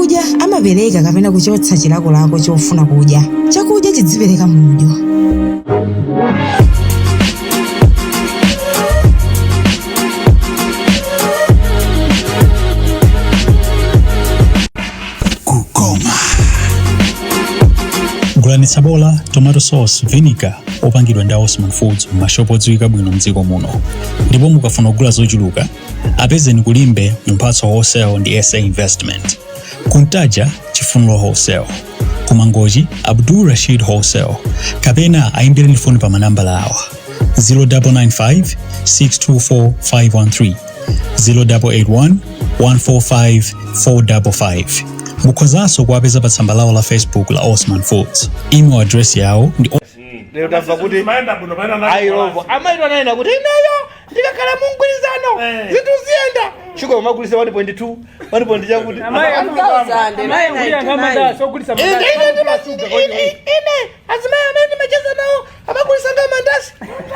Chakudya amapereka kapena kuchotsa chilakolako chofuna kudya. Chakudya chidzipereka mudyo. Kukoma. Gulani tsabola, tomato sauce, vinegar opangidwa ndi Osman Foods m'mashopu odziwika bwino mdziko muno. Ndipo mukafuna kugula zochuluka, apezeni kulimbe Mphatso Wholesale ndi SA Investment, Kuntaja Chifuniro Wholesale, Kumangochi Abdul Rashid Wholesale, kapena ayimbireni foni pa manambala awa: 0995 624 513, 0881 145 455. Mukhozanso kuwapeza pa tsamba lawo la Facebook la Osman Foods. Email address yawo ndi Lero tamva kuti Mayenda bwino pamene anali Ayirovo amayi ananena kuti ineyo ndikakhala mumgwirizano zinthu ziyenda, shuga umagulisa 1.2, 1 point chakuti. Ine azimayi amene ndimacheza nawo amagulisa nga mandasi,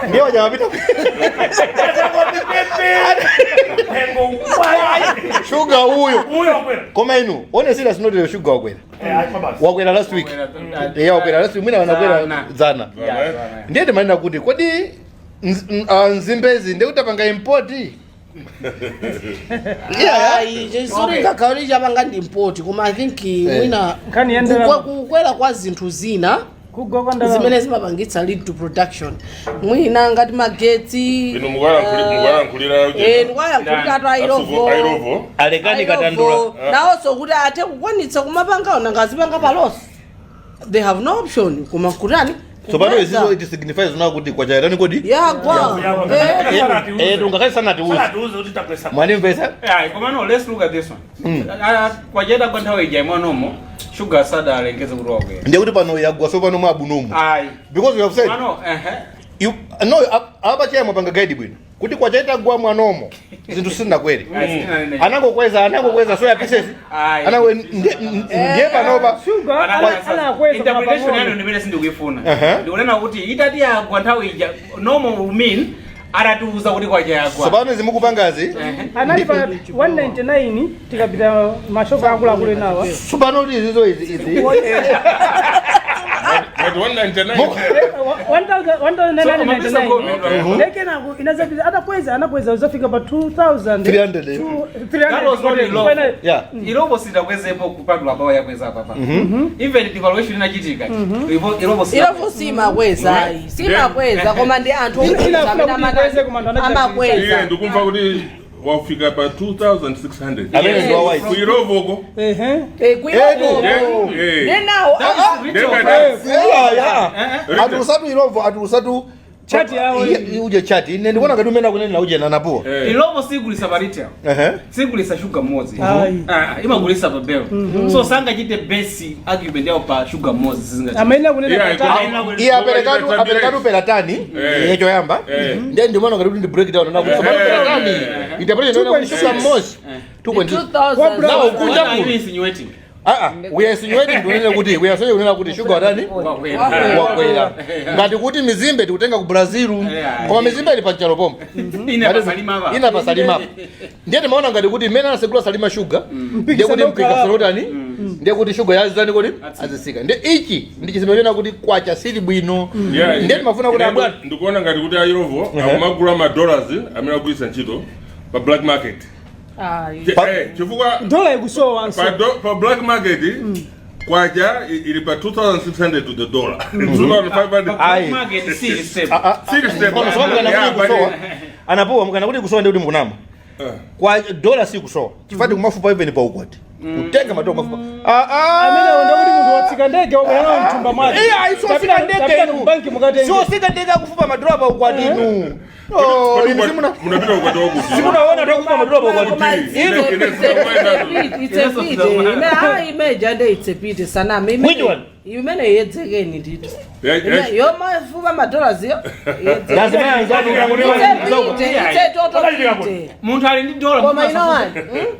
ndiye waja mapita Mtengo shuga uyo. Uyo wakwera. Koma inu one serious note, shuga wakwera. Eh, ayi basi. Wakwera last week. Yeah, wakwera last week, mwina wanakwera Zana. zana. Ndiye timanena kuti kodi nzimbezi ndikuti apanga import? Yeah. Ayi, chisuri ngakhale chapanga ndi import, koma I think mwina Nkhani ya ndalama. Kukwera kwa zinthu zina Kugwa kwa ndalama. zimene zimapangitsa lead to production, mwina ngati magetsi. Inu mukuwalankhulira? Eh, ndikuwayankhulira atu Ayirovo. Ayirovo. Alekani katandula. Nawonso kuti athe kukwanitsa kumapanga nanga azipanga pa loss, they have no option koma kutani? Tsopano Kukweza. izizo it signifies na kuti kwachairani kodi? Yagwa. Eh. Eh, ungakhale sanatiuze. Sanatiuze kuti takwesa. Mwanimvesa? Ayi, koma no, let's look at this one. Kwacheta kwa nthawi ija imwanomo shuga sadalengeze kuti wakwera. Ndiye kuti pano yagwa, so pano mwabunomu Ayi. because you have said Mano, ehe. you no, apa chaya mwapanga guide bwino kuti kwachaita gwa mwanomo zinthu sinakwere. Ayi, sitinanene. Anangokweza soya pieces. Ayi. Anango ndiye panopa Shuga anakweza. Interpretation yanu ndimene sindikuifuna. Ndikunena kuti itati yagwa nthawi ija, normal will mean atatiuza kuti kwacha yagwa. Tsopano zimukupangazi Anali pa 199 tikapita mashopu akuluakulu enawa. Tsopano kuti izizo izi Ngati 199. 1999 lekenaku inazapita atakweza, anakweza zafika pa 2000. 300. That was not Illovo. Yeah. Illovo sitakwezepo kupatula pawa yakweza papa. Even devaluation inachitika. Illovo Illovo simakweza, ayi, simakweza, koma ndi anthu Ina- amene Ina- ikweze koma anthu anachita amakweza. Iye ndikumva kuti wafika pa 2600. Amene ndi wa white. Ku Illovoko. Ehe. Kuilovo nenawo. Yeah, atulusatu Illovo, atulusatu Chati yawo. Uje chati ine ndikuona ngati umene akunena uje nanapo. Illovo sigulisa pa retail. Sigulisa shuga mmodzi. Ayi. Ah, imagulisa pa bale. So sangachite base argument yawo pa shuga mmodzi, sizingachite. Amayenera kunena Yeah, patali. Iye aperekatu peratani yechoyamba. Ndiye ndimaona ngati kuti ndi breakdown na kuti tsopano peratani interpretation inaona kuti shuga mmodzi 2.2 Nawo kunja What are you kuno. insinuating? Ah ah, we are insinuating kunena kuti we are saying kunena kuti shuga watani? Wakwera. Wakwera. Ngati kuti mizimbe tikutenga ku Brazil, Yeah. koma mizimbe ili pachalo pomwe. Ina pasalima pa. Ina pasalima. Ndiye timaona ngati kuti mmene anasegula Salima Sugar, ndiye kuti Mpikisano mpikisano utani, ndiye kuti shuga yazani kodi azisika. Ndiye ichi ndi chisimba kuti kwacha sili bwino. Ndiye timafuna kuti abwana Ndikuona ngati kuti Ayirovo akumagula ma dollars amene agulisa ntchito pa black market. Chifukwa Dola ikusowa nso. pa black market kwacha ili pa 2600 to the dollar, 2500. Ayi. Market si stable. Sili stable. Koma so mukana Yeah, kuti kusowa but- anapowa, mukana kuti kusowa ndi kuti mukunama. Kwa dola si kusowa chifukwa tikumafupa even pa ukwati kutenga madola kumafupa. Ah, ah. Amene ndi kuti munthu watsika ndege wabwera nawo mthumba mwake. Iya, ayi, sosika ndege Tapita inu. ku banki mukatenge. Sosika ndege akufupa madola pa ukwati inu. Oh, Kodi inu simuna munapita ukwati wakuti? Simunaona tokufupa madola pa ukwati inu. Imeja nde it's a pity saname. Which one? Imene yedzekeni ndithu. Yomafupa madollars yo. Lazima anzanu Munthu ali ndi dola. Koma you know what?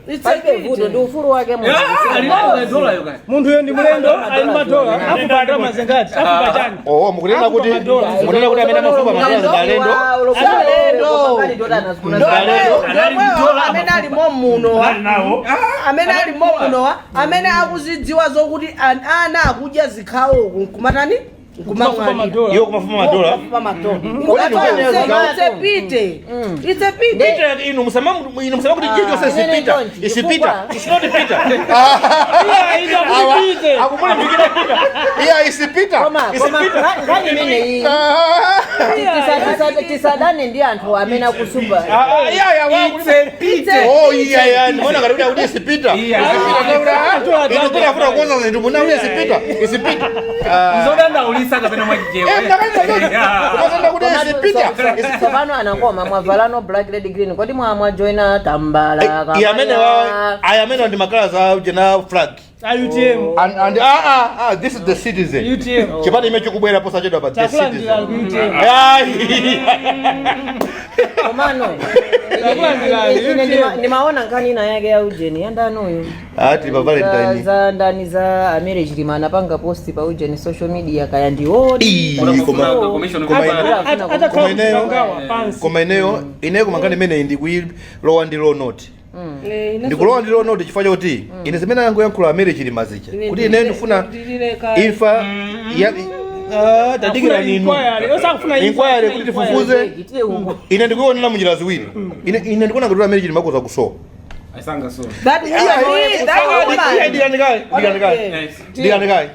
It's a Palibe vuto, ndi pity. ufulu wake munthu. Ali ndi dola yo kaya. Munthuyo ndi mlendo, ali ndi madola, akupa ndalama zingati? Akupa chani? Oh, mukunena kuti Akupa madola. mukunena kuti amene amafupa madola ndi alendo. Alendo. Ndomweyo amene alimo munowa, Ali nawo. amene alimo munowa, amene akuzidziwa zokuti ana akudya zikhawo nkumatani, nkumamwalira. Iwo kumafuma madola. It's a pity. It's a pity. Peter, inu musama, inu musama kuti chilichonse Inene isipita chonchi, isipita. chifukwa- It's not Peter. Akumulimbikira Peter. Iya, isipita. Koma nkhani imeneyi, tisadane ndi anthu amene akusumba. Oh, iya, iya, ndimona ngati kuti akuti isipita. Isipita, inu pita afuna kukonza zinthu muna kuti isipita isipita. Zodandaulisa kapena mwachichewa. Eh, ndakaniza kuti isipita. Tsopano anakoma mwavalano black, red, green, kodi mwajoina tambala? Iya, amene wa aya amene ndi makala za jena flag. UTM. And this is the citizen. UTM. Chipani imene chikubwera posachedwa pa the Takulandira citizen. ku UTM. Ayi. Komano Takulandira ine UTM. ndimaona nkhani ina yake ya ujeni yandani uyu? Ati pa Valentine. Za ndani, za amene Chilima anapanga post pa ujeni social media, kaya ndiwoni. Ii, Atakhala Koma ineyo- kuchikangawa pansi. Koma ineyo kumankhani imeneyi ndikuilowa ndi low note, ndikulowa ndi low note chifukwa choti ine zimene angoyankhula amene Chilima zija kuti ine ndifuna imfa ya, tadikira ninu. Inquiry, osakufuna Inquiry kuti tifufuze. Tiye uko. Ine ndikuionera munjira ziwiri. Ine ndikuona kuti amene Chilima kuza kusowa. Asanga so. That woman, that woman. Dikani, dikani, dikani kayi.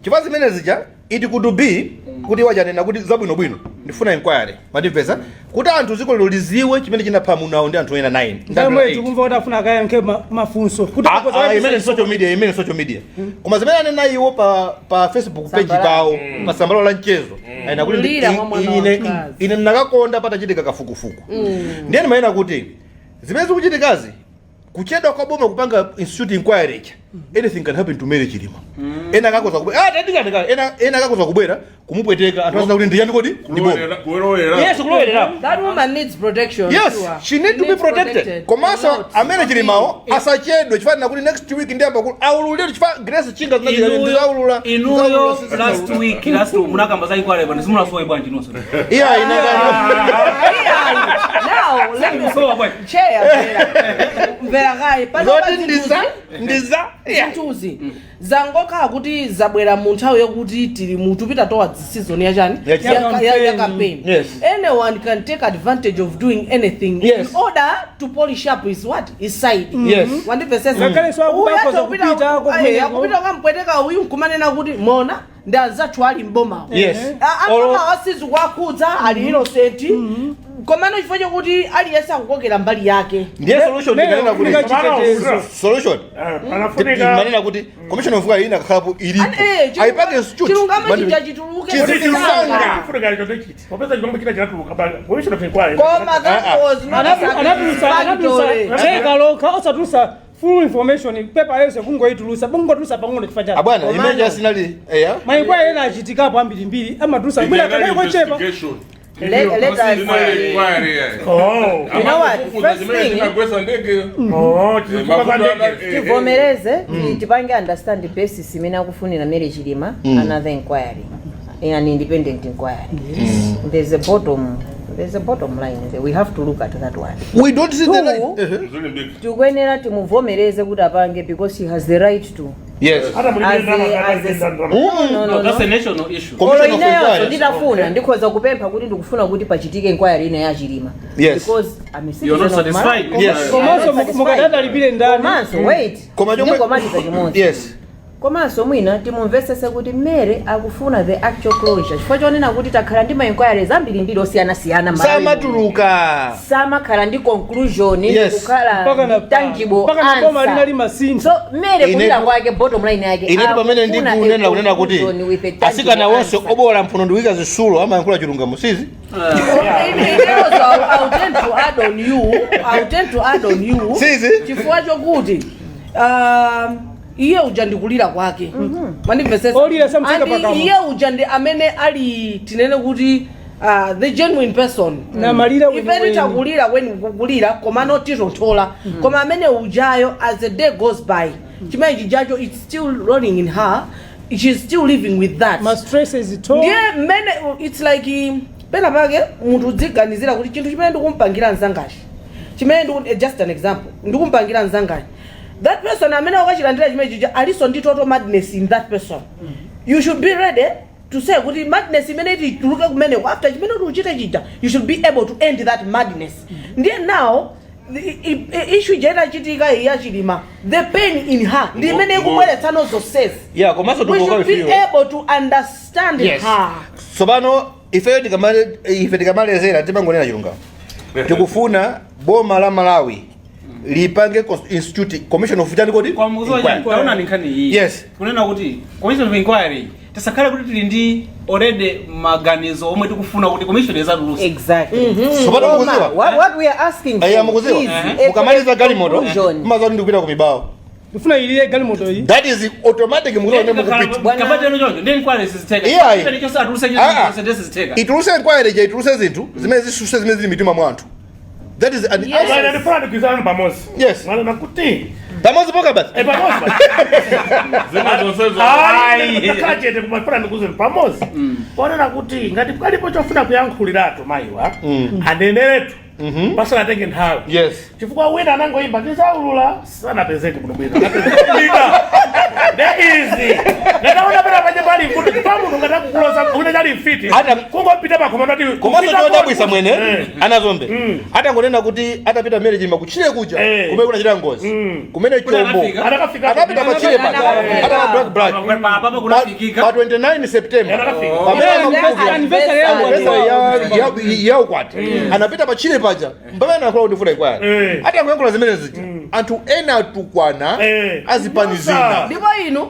Chifukwa zimene zija, it could be kuti wachanena kuti zabwinobwino, ndifuna inquiry, mandimvesa, kuti anthu dziko lino liziwe chimene chinapha munawo ndi anthu ena 9. Nthawi tikumva kuti afuna akayankhe mafunso kuti Imene social media, imene social media, koma zimene anena iwo pa Facebook page Sambala. pawo pa sambalo la mchezo, ayina kuti Kulira kwa mwana wamkazi. ine ndinakakonda patachitika kafukufuku. Ndiye ndimayena kuti zimene zikuchitikazi, kuchedwa kwa boma kupanga institute inquiry cha, anything can happen to Mary Chilima. Ena akakoza kubwera, tadikani, ena akakoza kubwera kumupweteka anthu asina kuti ndiyani kodi ndi boma. Kulowera. Yes, kulowera. That woman needs protection. Yes, Sure. she need to be Needs protected. Komanso A lot. amene Chilimawo asachedwe chifukwa kuti next week ndiyamba kuti aululire, chifukwa Grace Chinga ndizaulula. Inuyo last week, last week munakamba za inquiry pano simunasowe bwanji nonso? Iya, ine Now, let me Kusowa bwanji? Chair, mvera. Mvera kaye. Pano zoti pa ndiza ndiza, yeah. zinthuzi zangokhala kuti zabwera mu nthawi yokuti tili mu tupita towards season yachani? Ya Ya campaign. Yes. Anyone can take advantage of doing anything in order to polish up his what, his side. Wandimvesesa? Ngakhale so Uyu akubakhoza atha kupita- kupita ako kumeneko. akupita kampweteka uyu nkumanena kuti mona ndi anzathu ali mbomawo. Yes. Ambomawo asizi kuwakhudza, ali innocent, komano chifukwa chokuti aliyense akukokera mbali yake. Ndiye solution Leo timanena kuti kufunika chitetezo. solution Panafunika timanena kuti commission of inquiry ina kakhalapo ilipo, ayipange institute. Chilungamo chija chituluke. Chizisanga. Kufunika icho ndechiti popeza chilombo china chinatuluka pa commission of inquiry. Koma that was not Anatulusa satisfactory. theka lokha, osatulusa full information, pepa yonse kungoyitulusa, kungotulusa pang'ono chifukwa chake. Abwana, imene jasinali eya. Ma inquiry ena achitikapo ambirimbiri amatulusa mwina kadai kochepa. Investigation. Let us Inali inquiry, yeah. Oh. You know what? Amafufuza First chimene thing, chinagwesa ndege. Oh, chifuka Mafuta ndege. Tivomereze, tipange understand basis imene akufunira Mary Chilima another inquiry, an independent inquiry. There's a bottom line there. We have to look at that one. We don't see the light. Two, Zilimbika. tikuyenera timuvomereze kuti apange because she has the right to. Yes. Hata mulipire ndalama, As a- ndalama. No, no, No, that's no. a national issue. Olo Commission of ineyonso inquiry. nditafuna ndikhoza kupempha kuti ndikufuna kuti pachitike inquiry ine ya Chilima Yes. because I'm a citizen You're not of satisfied. Malawi. Yes. I'm Komanso not satisfied. mukadadalipire ndani? Komanso wait, Koma chomwe- ndingomaliza chimodzi. Yes. Komanso mwina timumvesese kuti Mary akufuna the actual closure, chifukwa chonena kuti takhala ndi ma inquiries ambirimbiri osiyanasiyana Malawi muno. Samatuluka. Samakhala ndi conclusion, Yes. kukhala Mpaka na tangible mpaka na boma answer. linali masintha. So Mary kulira kwake, bottom line yake, Inetu pamene akufuna a ndikunena kunena kuti conclusion with a tangible asikana wonse answer. obola mphuno ndiwika zisulo amayankhula chilungamo sizi. Ineyoso I'll tend to add on you. I'll tend to add on you. Sizi. Chifukwa chokuti iye uja ndikulira kwake. Mandimvesesa? Olira samtseka And pakamwa. iye uja ndi amene ali, tinene kuti the genuine person. Namalira Ife weniweni. titakulira weni kukulira, koma notitonthola, koma amene ujayo, as the day goes by, chimene chijacho it's still rolling in her, she's still living with that. Ma stresses to Ndiye mmene it's like Pena pake munthu udziganizira kuti chinthu chimene ndikumpangira mzangachi, chimene just an example, ndikumpangira mzangachi, that person amene wakachilandira chimene chija aliso ndi total madness in that person. You should be ready to say kuti madness imene iti ituluke kumeneko after chimene kuti uchite chija, you should be able to end that madness. Ndiye now the issue ija itachitika iyi yachilima, the pain in her ndi imene ikubweretsano zonsezi. Yeah, komanso We should be able to understand her. Tsopano ifeyo ife tikamalezera timangonena chilungamo. Tikufuna boma la Malawi lipange institute commission of chani kodi? Inquiry. Taona nkhani iyi. Yes. Kunena kuti commission of inquiry, tisakhale kuti tili ndi already maganizo omwe tikufuna kuti commission izatulutse. Exactly. Tsopano mukuziwa? What we are asking Aya, for mukuziwa? is a Mukamaliza galimoto conclusion. mmaza kuti ndikupita ku Mibawa. Ndifuna iliye galimoto iyi. That is automatic, mukuziwa ndi mukupita. Kapateno choncho ndi inquiry sizitheka. Iyayi. Chimene chonse atulutse, Ah, ah. chonse sizitheka. Ituluse inquiry ija, ituluse zinthu zimene zisuse zimene zili mitima mwa anthu. That is an Yes. Bwana, ndifuna ndigwirizane pamodzi. Yes. Mwanena kuti Pamodzi poka basi. Pamodzi. Zina zonsezo. Ayi, ndakhala chete koma ndifuna ndikuuzeni pamodzi. Ponena kuti ngati palipo chofuna kuyankhuliratu mayiwa, aneneretu pasanatenge nthawi. Chifukwa wina anangoyimba tizaulula, sanapezeke bwino bwino. Nde izi ngataona pena paje pali kuti pa munthu ngati akukuloza kuti chali mfiti, kungopita pakhoma ndati Komanso kupita chodabwisa mwene anazombe atangonena kuti atapita mmene Chilima kutchire kuja kumene kunachita ngozi, kumene Kuti chombo anafika? Anakafika. Anapita pachire paja ataka black black Papa kunafikika. Pa 29 September Anakafika. pamene amakumbukira Anniversary yawo. anniversary ya ukwati, anapita pachire paja mpamene anayankhula kuti ndifuna inquiry. Atangoyankhula zimene zija, anthu ena atukwana azipani zina. Ndipo inu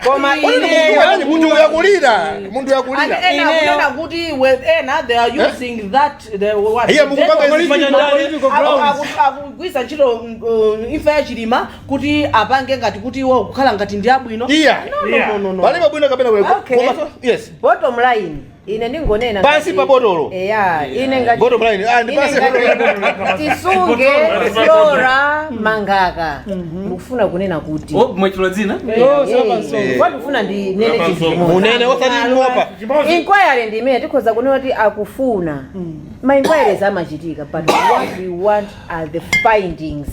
Koma Kodi ineyo munthu munthu uyakulira, munthu And uyakulira. ena akunena kuti with ena they are using that the what? Iye mukupanga izi- Political grounds. Akugwisa ntchito imfa ya Chilima kuti apange ngati kuti iwo kukhala ngati ndi abwino. Iya. No, no, no, no, no. Palibe bwino kapena bwino. Okay. Yes. Bottom line, ine ndingonena Pansi pa botolo. Eya, ine ngati Bottom line, ah, ndi ine pansi. ngati tisunge Flora Mangaka, ndikufuna kunena kuti Oh, mwachula dzina. Oh, Sapa. Kwandifuna ndinene chinthu chimodzi. Munene, osati mopa. Inquiry ndi imene tikhoza kunena kuti akufuna. Ma inquiries amachitika, but what we want are the findings.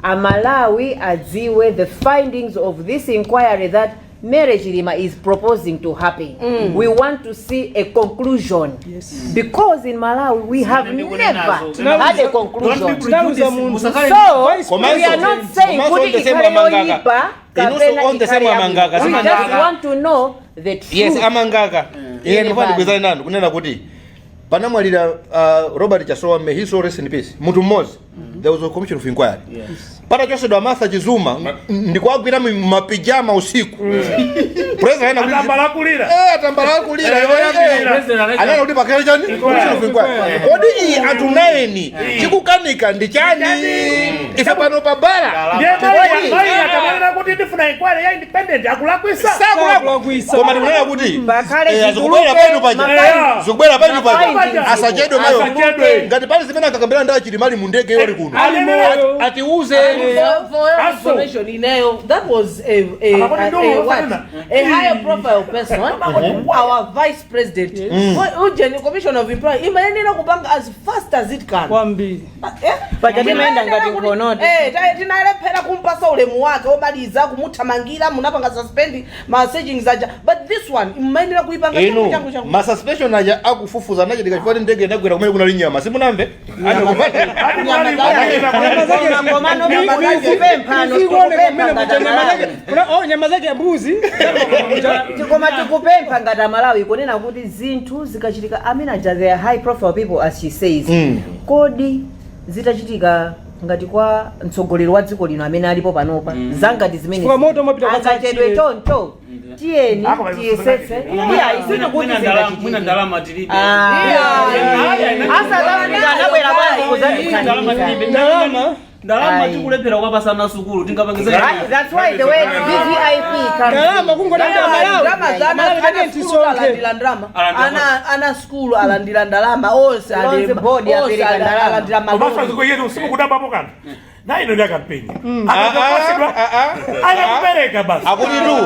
Amalawi adziwe the findings of this inquiry that Mary Chilima is proposing to happen. We want to see a conclusion. Because in Malawi we have never had a conclusion. Tinauza munthu. So we are not saying Komanso kuti on the same ikhale amangaka. yoyipa Inunso kapena on the same ikhale amangaka. yabwino. We just want to know the truth. Yes, amangaka, iye Ine ndifuna bali. ndigwizane nanu kunena kuti panamwalira Robert Chasowa, may he so rest in peace, munthu mmodzi, there was a commission of inquiry. Patachosedwa Martha Chizuma ndikuagwira mapijama usiku, president anena kuti Atambala kulira. Atambala kulira. President Anena kuti pakhale chani? Commission of inquiry. Kodi iyi anthu 9 chikukanika ndi chani? Ife pano pabala. Ndiye mayi akamanena kuti ndifuna inquiry ya independent, akulakwisa. Sakulakwisa, koma ndikunena kuti Pakhale zikubwera zituluke penu paja, zikubwera penu paja. Mafindings. Asachedwe mayo. Asachedwe. Ngati pali zimene akakambira ndi achilimali mu ndege yoli kuno, Ali moyo. atiuze. For your Aso. information, ineyo, that was Akakoti a ndo what? ufanana. A higher profile person, our vice president. Ujeni commission of inquiry imayenera kupanga as fast as it can. Kwambiri. Paja timayenda ngati nkhonoto. Tinalephera kumpasa ulemu wake omaliza, kumuthamangira, munapanga suspend ma searchings aja, but this one imayenera kuipanga changu Inu changu changu. Ma suspension aja akufufuza anachitika chifukwa ndege inagwera kumene kunali nyama, simunamve? Komano tikupempha tikupempha ngati Amalawi. Oh, nyama zake mbuzi. Koma tikupempha ngati Amalawi kunena kuti zinthu zikachitika, amene aja, they are high profile people, as she says. Kodi zitachitika ngati kwa mtsogoleri wa dziko lino amene alipo panopa, zangati zimene Chifukwa moto umapita kwa angachedwe chile. choncho, tiyeni Ako tiyesetse. Iya, isiti kuti Mwina zingachitike. ndalama tilibe. Asatafrika anabwera bwanji Ndalama kuzatithandiza? tilibe. Ndalama. Ndalama Ayi. tikulephera kuwapasa sukulu tingapangiza. Right, that's why the way VVIP comes Ndalama in. kungodanda Malawi. Ndalama za Malawi ana tatiye skulu tisonke. alandira ndalama. Alandira. Ana skulu alandira ndalama onse Loans alemba. board Onse yapereka ndalama. alandira Komanso maloni. azikoyeni simukudambapo kanthu na ino ndi akampeni Ah, akatopasidwa ah, ah, anakupereka basi. Akutitu,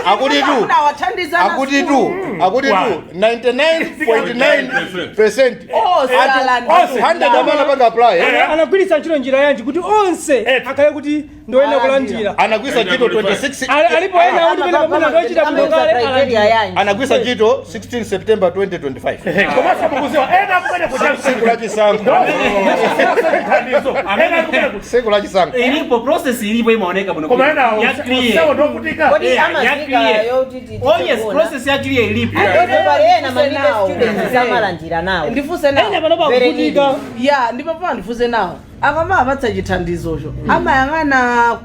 akutitu, Awathandiza ana akutitu, akutitu Wa. 99.9% Onse alandira. Onse. 100 amene anapanga apply, eh? Anagwiritsa ntchito njira yanji kuti onse akhale kuti ndoyenda kulandira? Anagwiritsa ntchito 26 Alipo ena kuti pene pamuna ndochita bwino kale Criteria alandira. yanji. Anagwiritsa ntchito 16 September 2025, Komanso mukuziwa ena akumene tsiku la chisankho. Thandizo ena akumene kuti Tsiku la chisankho. Ilipo process, ilipo, imaoneka bwino. Koma ena Ya clear. osewo ndokutika. Kodi Yeah, amazika ya clear. yoti ti- Oh yes, tikuona? process ya clear ilipo. Pali ena ma needy Nawo. students amalandira nawo. Ndifunse Ena nawo. pano pakuvutika. Ya, ndipapaa ndifunse nawo. Akamapatsa chithandizocho amayang'ana,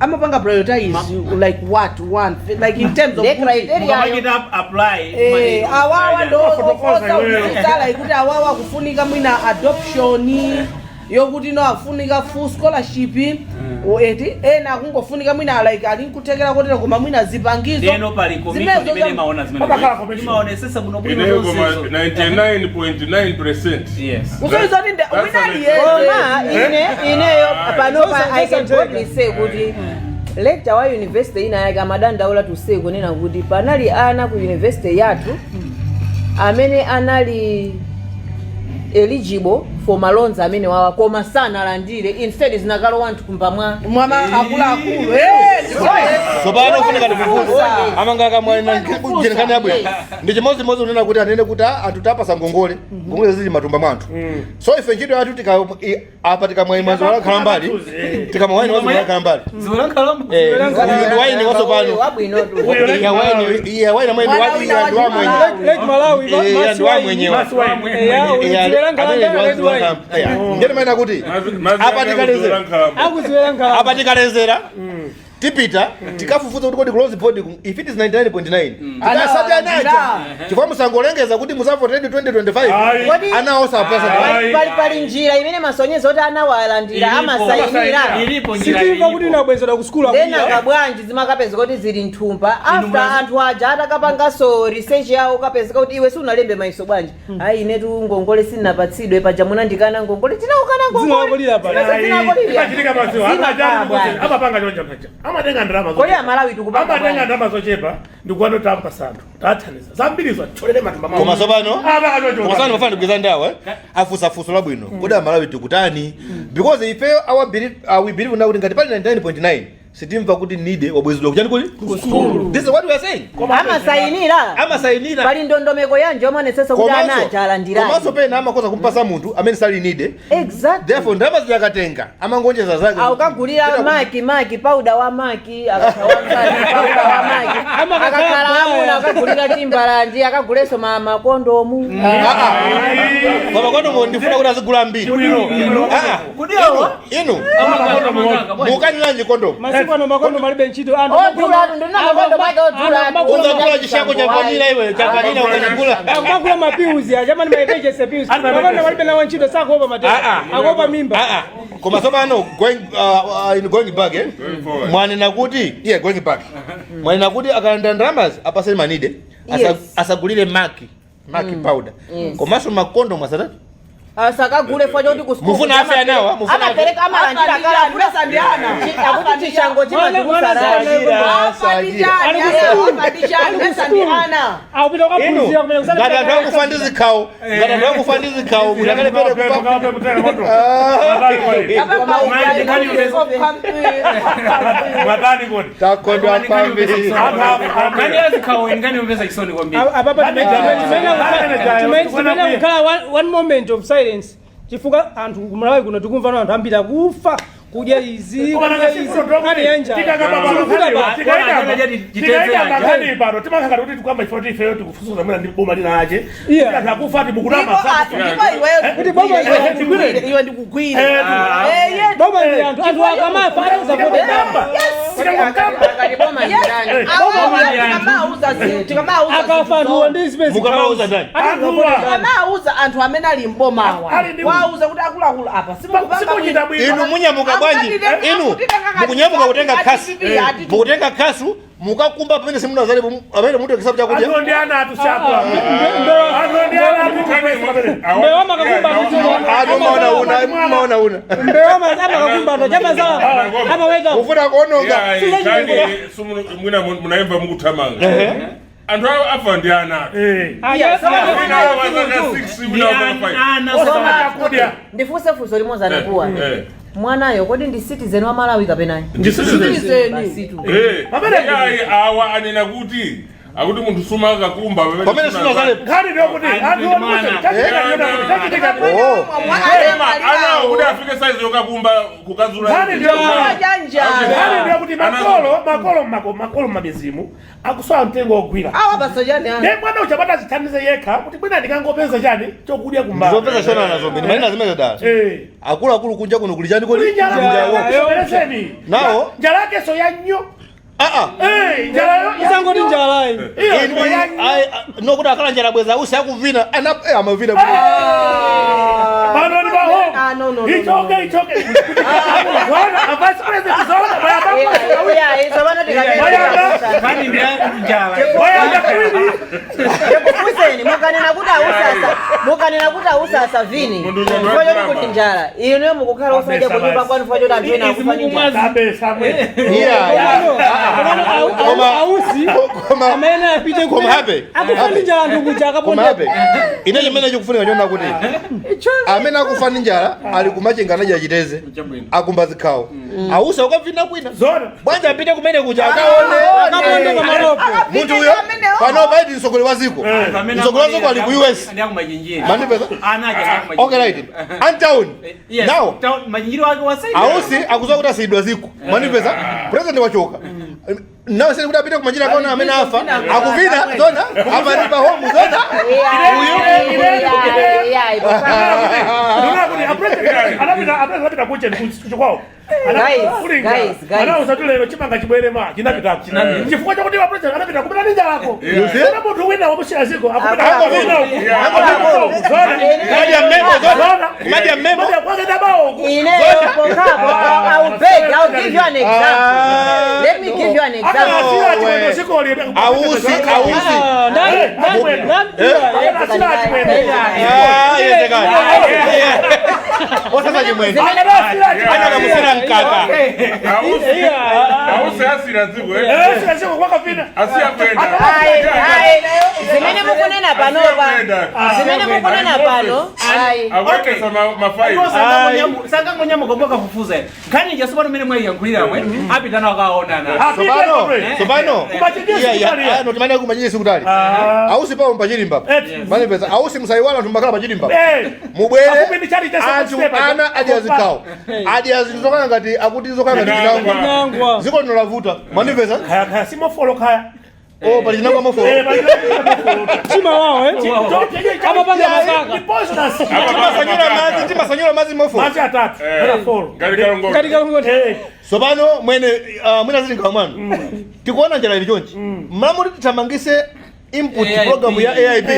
amapanga prioritize like what one, like in terms of The kuti- criteria yo. Mukamachita apply, Awawa ndo Wafotokoza okosa iweyo. kutsala kuti awawa akufunika mwina adoption, yokuti no afunika full scholarship, eti ena akungofunika mwina like ali nkuthekera kotero koma mwina zipangizo. Ndeno pali commission Zimenezo imene imaona zimene. Pamakhala commission. Imaonesesa bwino bwino Ineyo koma zonsezo. 99.9%. Yes. Kusonyeza kuti That's wina an aliyense. Koma ineyo panopa Zonse I can zosatheka. boldly say kuti lecturer wa university ina yake amadandaula to kunena kuti panali ana ku university yathu amene anali eligible for ma loans amene wawa koma sanalandire, instead zinakalowa mthumba mwa Mwama akuluakulu. Tsopano kufunika tifufuze amanga akamwalina nkhani yabwino. Ndi chimodzimodzi unena kuti anene kuti, "Ah, anthu tapasa ngongole, ngongole zili matumba mwanthu." So ife ntchito yathu apa tikamwayi walakhala mbali, tikamwayi wazo walakhala mbali. Ziwelankhalamba. Eh, uyu ndi waini watsopano. Wabwinotu. Iya waini, iya waini amwe ndi iya ndi wamwenye. Lake Malawi. Iya ndi wamwenyewa. Ngene maina kuti apa tikalezera, Akuziwela. apa tikalezera tipita tikafufuza kuti kodi close board if it is 99.9 tikasati anaja, chifukwa musangolengeza kuti musavotere 2025 Ayi. Kodi ana osapasa. pali njira imene masonyeza kuti anawalandira? Ilipo. Amasayinira. Ilipo njira. Sitimva kuti Ilipo. inabwezedwa ku sukulu. Then akabwanji zimakapezeka kuti zili mthumba after anthu aja atakapanganso research yawo, kapezeka kuti iwe sunalembe maiso bwanji? Ayi, inetu ngongole sinnapatsidwe, paja munandikana ngongole, tinaukana ngongole. Zinawakulira pano. Zinawakulira. Imachitika maziwa. Zimakhala bwanji? Amapanga chonja paja amatenga ndalama Kodi zochepa. Amalawi tikupanga Amatenga bwanji? ndalama zochepa ndikuwano tapasa anthu, tathandiza zambirizo athyolere matumba mwawo. Koma tsopano Amapanga choncho. koma tsopano mafana ndigwiza ndawo, eh? Afusa funso labwino kodi Amalawi tikutani? Because ife our belief, we believe now kuti ngati pali 99.9 sitimva kuti needy wabwezedwa kuchani kuli. This is what we are saying. Amasayinira. Amasayinira. Pali ndondomeko yanji yomaonesesa kuti ana aja alandirani? Komanso pena amakoza kumpasa munthu amene sali needy. Exactly. Therefore ndalama ziyakatenga amangonjeza zake. Aukagulira maki maki powder wa maki, akakhala powder wa maki, akakhala amuna akagulira timbalandi, akagulenso makondomu. Koma kondomu ndifuna kuti azigula ambiri. Ah, ah. Kodi awa? Inu mukanilanji kondomu? Masiku ano makondomu alibe ntchito anthu. Odulatu ndina makondomu ake odulatu. Ungagula chishako cha vanilla iwe, cha vanilla ukachigula. Akugula ma pills aja mani, ma emergency pills. Makondomu alibe nawo ntchito, sakuopa matenda, akuopa mimba. Ah, ah. Koma tsopano going in going back, eh? Going forward. Mwanena kuti, yeah, going back, mwanena kuti akalanda ndalamazi apaseni ma needy. Yes. Asagulire maki maki powder. Yes. Komanso makondomu asatatu Asakagule fwa choti ku school. Mufuna afe anawa, mufuna afe. Amapereka, amalandira kala. Akuti chishango chimachikusarara. Akupita Inu kukaphunzira kumene. Ngati anthu akufa ndi zikhawo, ngati anthu akufa ndi zikhawo kuti akalepere kupa. Mwatani kodi? Takondwa kwambiri. Nkhani ya zikhawo nkhani yomvetsa chisoni kwambiri. Apapa timene kukhala one moment of silence chifukwa anthu kumalawi kuno tikumva anthu ambiri akufa kudya izi, kudya izi, nkhani ya njala. Sikuvuta pa. Tikaikamba nkhani pano timakhala kuti tikuyamba chifukwa kuti ifeyo tikufusuza mwina ndi boma lina ache. Anthu akufa ati mukunama. Kuti boma ndi anthu. Iwe ndikugwira. Boma ndi anthu, anthu akamafa atazavota. Akati boma ndani? Tikamauza Akafa anthuwa ndi zimene Mukamauza ndani? Anthuwa. Tikamauza anthu amene ali mbomawa, Ali ndi- wauza kuti akuluakulu apa Simuchita bwino. Inu munyamuka bwanji? Inu mukunyamuka kutenga khasu, mukutenga khasu mukakumba pamene simunazalepo, amene mutu kisabu chakudya. Anthu ndi ana atu sakula. Anthu ndi ana atu. Mbewa makakumba. Anthu maona una, maona una. Mbewa amakakumba anthu chamazala amaweka. Kufuna kuononga. Mwina munaimva mukuthamanga, anthu afa ndi ana atu. Wina wazaka 6, wina wazaka 5. Osama chakudya. Ndifunse funso limodzi anakuwa. Mwanayo kodi ndi citizen wa Malawi kapena? Ndi citizen. Basitu. Yayi, awa anena kuti akuti munthu sumakakumba pamene sunazalepo. Nkhani ndiyokuti anthu chachitika Oh. Anawo kuti afike size yokakumba kukazula. Nkhani ndiyokuti makolo makolo mmamizimu akusowa mtengo wogwira. Awa pasachani ana. Ne mwana uchapata zithandize yekha kuti bwina ndikangopeza chani chokudya kumba. Ndizopeza shona nazo mbini maina zimene dala. Akuluakulu, kunja kuno kuli chani kodi? Kuli njala. Kuli njala. Pereseni. Nawo? Njala yake so ya nnyo. Ah ah. Njala yo. Usangoti njalayi. Iyo Inu ya nnyo. Ai, nokuti akhala njala bweza usi akuvina ana amavina. Pano ni baho. Ah, no, no, no, Ichoke, ichoke. Zona, a vice president zona bayaba. Tsopano Nkhani ndi njala. Bayaba kwini. Ndikufunseni, mukanena kuti ausasa, mukanena kuti ausasa vini Mundu chifukwa choti kuti njala, inuyo mukukhala osadya kunyumba kwanu chifukwa choti anthu ena akufa ndi njala? Kabesa mwe. Ausi amene apite Koma hape. akufa ndi njala anthu kuja Koma akaponda. hape ine chimene chikufunika chona kuti amene akufa ndi njala ali kumachinga anadya chiteze, akumba zikhawo, ausa ukavina kwina. Zona. Bwanji apite kumene kuja akaone. Akaponde pamalopo. Munthu uyo pano paiti mtsogoleri wa ziko, mtsogoleri wa ziko ali ku US. Ndi akumachinjiri. Mandipeza? Ana aja ndi akumachinjiri. Okay, right, antown Yes. now Machinjiri wake wasaidi. Ausi akuzowa kuti asiyidwa ziko, mandipeza? President wachoka nawe seni kuti apite kumachira akaona amene afa akuvina zona apa ndi pa home zona. Ndona kuti a president anapita, a president anapita kuche kuchikwawo. Guys, guys, guys. Anauza tu lero chimanga chibwere ma chinapitako. Chifukwa chakuti wa president anapita kupita ndi njalako. You see? Kuna munthu wina wamusiya ziko akupita Akuvina. wina uku. Akuvina. Zona. Madya mmemo zona. Zona. Madya mmemo. Madya kwake dabawo uku. Ineyo pokapo, I'll beg, I'll give you an example. Let me give you an example. Akanasira No chimwendo way. ziko li. Ausi, ausi. Akanasira chimwendo. Ah, yezekani osasa chimwendo anakamusira mkaka. Ausi asira dziko. Eh, ziko kwakavina. Asiya kwenda. Ayi, ayi, zimene mukunena panopa, zimene mukunena pano, ayi. Akuendesa mafaili. Sangangonyamuka kwakafufuza nkhani ija sopano mmene mwayiyankhulira apita nawo akaonana. Tsopano, tsopano Kumachinjiri Iya, iya. sikutali. Ah, no, timene kumachinjiri sikutali. Ausi pawo pachilimba. Eh. Manipeza ausi musayiwala anthu mbakhala pachilimba. Eh. Mubwere. Afupi ndi chali cha Anthu step, ana adya zikhawo, adya zinthu zokhala ngati akuti zokhala ngati Chinangwa. chinangwa. Ziko lino lavuta, manipeza? Kaya kaya simofolo kaya. Oh, pali chinangwa mofolo. Eh, pali mofolo. Chima wawo amapanga masaka. Ni poisonous. Timasanyula madzi, timasanyula madzi mofolo. Madzi atatu. Era folo. Ngati kalongo. Ngati kalongoti. Eh. Tsopano mwene mwina zili nkhawa mwanu, tikuona njala ili chonchi, mlamuti tithamangise input AIP. program ya AIP.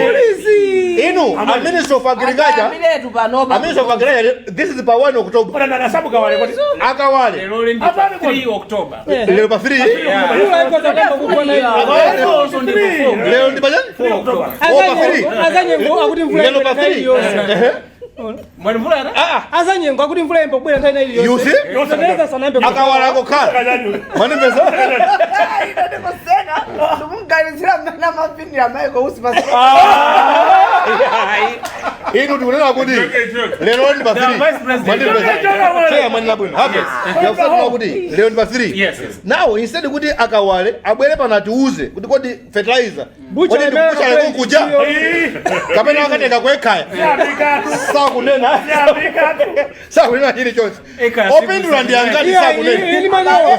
Inu a Minister of Agriculture, Amiretu panopa. a Minister of Agriculture, this is pa 1 October. Kona nana sabu kawale kodi. Akawale. Lero ndi pa 3 October. Lero pa 3. Mvula ikoza kamba kugona iyo. Also ndi pa 4. Lero ndi pachani? 4 October. Oh, pa 3. Azanyengo akuti mvula Lero pa ibwera nthawi 3. iliyonse. Ehe. Mwani mvula ata? Ah, Azanyengo akuti mvula imbobwera nthawi you iliyonse. see? Fetereza sanayambe. Akawala akokhala, manipeza? Ndikuseka, ndikunganizira mmene amapindira Michael Usi pasi. Inu tikunena kuti lero ndi pa The 3. Vice President. Cheya mwanena bwino hape yakusakuwa kuti lero ndi pa 3. Yes. Now instead kuti akawale abwere pano atiuze kuti kodi fertilizer Bucha kodi imene ndikubucha kukuja Eh. kapena akatenga kwekhaya, sakunena, sakunena chilichonse. Eka, Opindula ndi angati? Sakunena. Ili manyowa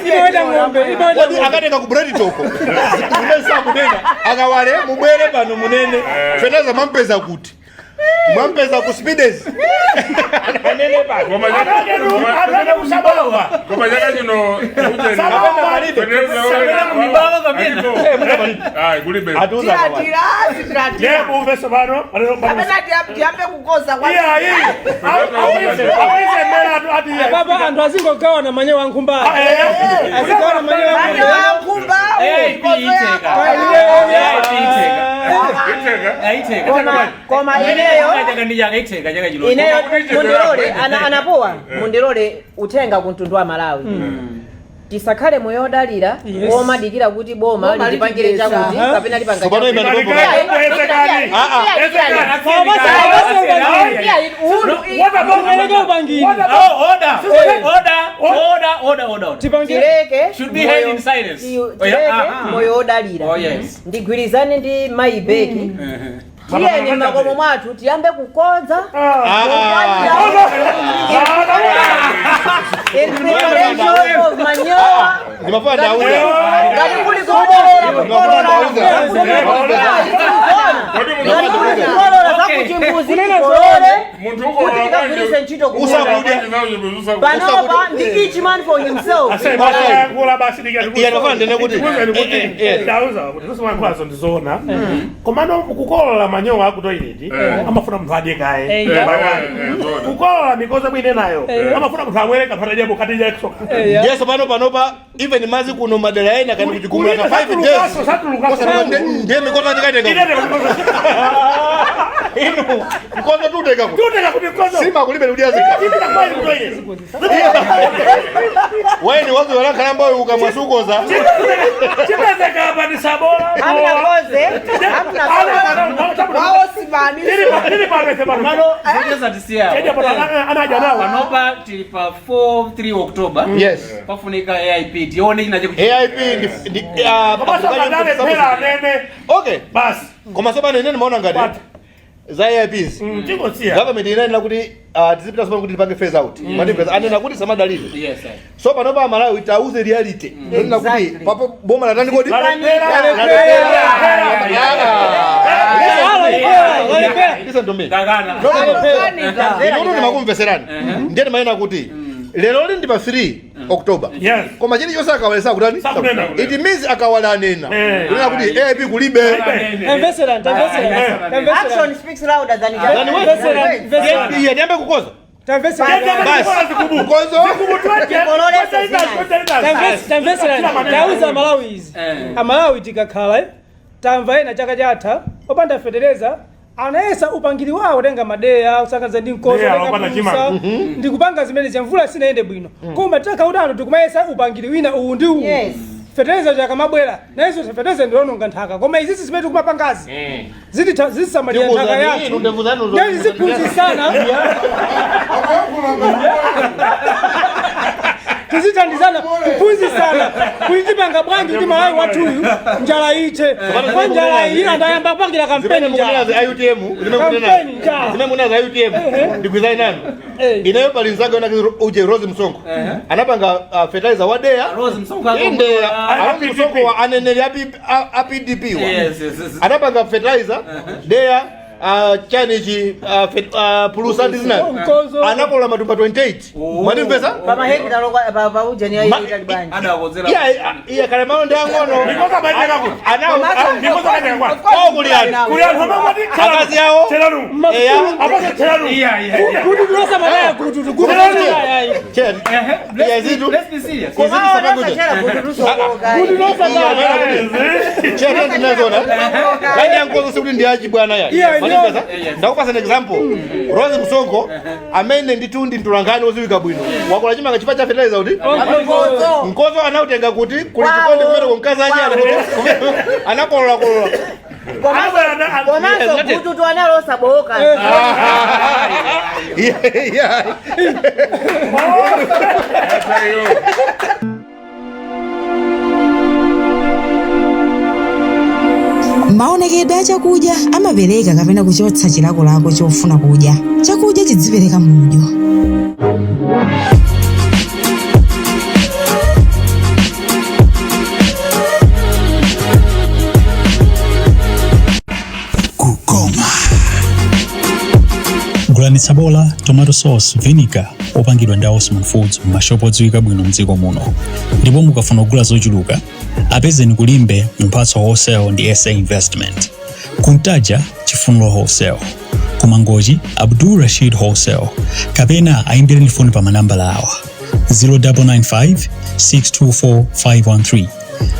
imaweta ng'ombe, imaweta Kodi ng'ombe. akatenga ku bread toko zimene sakunena. Akawale mubwere pano munene, fertilizer mampeza kuti? Mwampeza ku Speedies. Anene pa. Koma Atake kusabawa. Koma chaka chino Sabawa palibe. Ayi, kulibe. Atiuza kwa. Tiratira, tiratira. Ndiye mumve pano. Kapena tiyambe kukoza kwa. Iya, iyi. Awise mbele atu ati. Papa, anthu azingogawana manyowa a nkhumba. Azigawana manyowa a Manyowa nkhumba. a nkhumba. AIP Mikozo iteka. yako. AIP iteka. Iteka. Aiteka. Koma ineyo Chaka ndi chaka iteka chaka chino. ineyo mundilole anapowa, mundilole uthenga ku mtundu wa Malawi: tisakhale moyo odalira omadikira kuti boma Boma litipangire litipeza. chakuti kapena lipanga Tsopano chakuti. imene Imanikaya, ezekani. What about Tipereke upangiri. What about Oh, order. Order. Order. Order. Order. Order. Tipangire. Tileke Should be held in silence. Oh, yeah. tileke Ah, ah. moyo odalira. Oh, yes. Ndigwirizane ndi mayi Beki, tiyeni m'makomo mwathu tiyambe kukonza in preparation of manyowa. Ndimafuna ndauza. Ngati kuli kukolola, kukolola. Kodi Ngati munthu kuli kukolola zakuchimbuzi, tikolole munthu kuti ukolola tikagwiritse ntchito Usakudya. Panopa ndi each man for himself. Aseyankhula basi. Iye ndimafuna ndene kuti Ndauza kuti zosimayankhulazo ndizoona, komano kukolola manyowa aku toilet amafuna munthu adye kaye. Kukolola mikozo bwine nayo amafuna munthu amwere kapata bukatija kusoka. Ndiyeso pano panopa even mazi kuno madera ena kani kuchigumula ka 5 days. Satulukaso. Ndiye mikozo ndikaitenga. Inu mkozo tuteka kuti. Tuteka kuti mkozo. Sima kulibe kudia zika. Tipita kweli ku toilet. Wewe ni wazo wala kalamba ukamwasukoza. Chipezeka apa ni sabola. Hamna koze, hamna koze. Waosimani. Tili pano ife pano. Pano zoteza tisiya. Cheja pano anaja nawo. Panopa tili pa 4 3 October. Yes. Pafunika AIP tione china chekuti. AIP ndi Komanso kadale phera anene. Okay. Basi. Koma sopano ine nimaona ngati za AIPs. Tingosiya. Government inayenera kuti tizipita sopano kuti tipange phase out. Mati anena kuti samadalire. Yes. Sir. So panopa Malawi tauze reality. Nena kuti papo boma latani kodi? Listen to me. Kakana. Inoto ndimakumveserani. Ndiye ndimayena kuti lero li ndi pa 3 October. Yes. Koma chilichonse akawalesa kutani? Sakunena. It means akawala anena. Eh. Kunena kuti AIP kulibe. Tamveserani, tamveserani. Tamveserani. Action speaks louder than Than words. Tamveserani, tamveserani. Iye ndiyambe kukoza. Tamveserani. Basi. Mkozo. Tamveserani. Tauza Amalawi izi. Amalawi tikakhala tamva ena chaka chatha opanda fetereza anayesa upangiri wawo, tenga madeya usakaza ndi mkozo, Deya, tenga opanda pulusa, chimanga. ndikupanga zimene zya mvula sinayende bwino, koma takha kuti anthu tikumayesa upangiri wina uwu ndi uwu. Fetereza chakamabwera nayenso fetereza ndilononga nthaka, koma izizi zimene tikumapangazi zititha zisamalira nthaka Ndikuwuzani, yathu. inu ndevu zanu Ndezi ziphunzisana, tizithandizana kuphunzisana kuti tipanga bwanji kuti Malawi wathuyu njala ite, kwa njala iyi andayamba kupangira Zimene kampeni mukunena njala. za UTM, zimene mukunena Kampeni njala. zimene mukunena za UTM, ndikuizani nanu. Ineyo pali nzake wena uje Rose Msonko. Anapanga fertilizer wa deya. Rose Msonko Inde Rose Msonko wa aneneri a PDP wa. Yes. Anapanga fertilizer deya, chanichi, pulusa ndi zinazo. Mkozo. Anakola matumba 28. Mwatimvesa? Pamahekita pa ujeni yaitali bwanji? Adakozera. Iya iya kale malo ndi ang'ono. Mikozo amaiteka kuti. Anawo Mikozo amaiteka kwa. Oh, kuli anthu. Kuli anthu amangoti Akazi awo. Tcheranu. Eya. Apaso tcheranu. Yeah. Kuti tilosamalaya kuti kuti Chen. Iya zitu. Let's be serious. Komaonasachera kuti lusokoka. kuti losamalaya. Chen ndinazona. Kani yankozo sikuti ndi achibwana ya. Iya, Mwatimvesa? Ndakupasa an example. Rose Msonko amene ndithu ndi mtolankhani wodziwika bwino. Wakola chimanga chifukwa cha fertilizer kuti Mkozo. mkozo anautenga kuti kuli chikondi kumene kumkazi aje anakolola kolola. Komanso gututu analosaboka. Yeah. Maonekedwe a chakudya amapereka kapena kuchotsa chilakolako chofuna kudya. Chakudya chidzipereka mudyo. Kukoma. Gulani tsabola, tomato sauce, vinegar opangidwa ndi Osman Foods m'mashopu odziwika bwino mdziko muno. Ndipo mukafuna kugula zochuluka, apezeni kulimbe Mphatso Wholesale ndi SA Investment, Kuntaja Chifuniro Wholesale, kumangochi Abdul Rashid Wholesale, kapena ayimbireni foni pa manambala awa: 0995 624 513,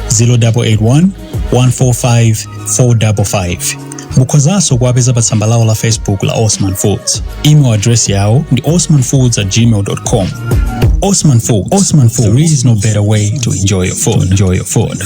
0881 145 455. Mukhozanso kuwapeza pa tsamba lawo la Facebook la Osman Foods. Email address yawo ndi osmanfoods@gmail.com. Osman Foods. Osman Foods. There is no better way to enjoy your food. Enjoy your food.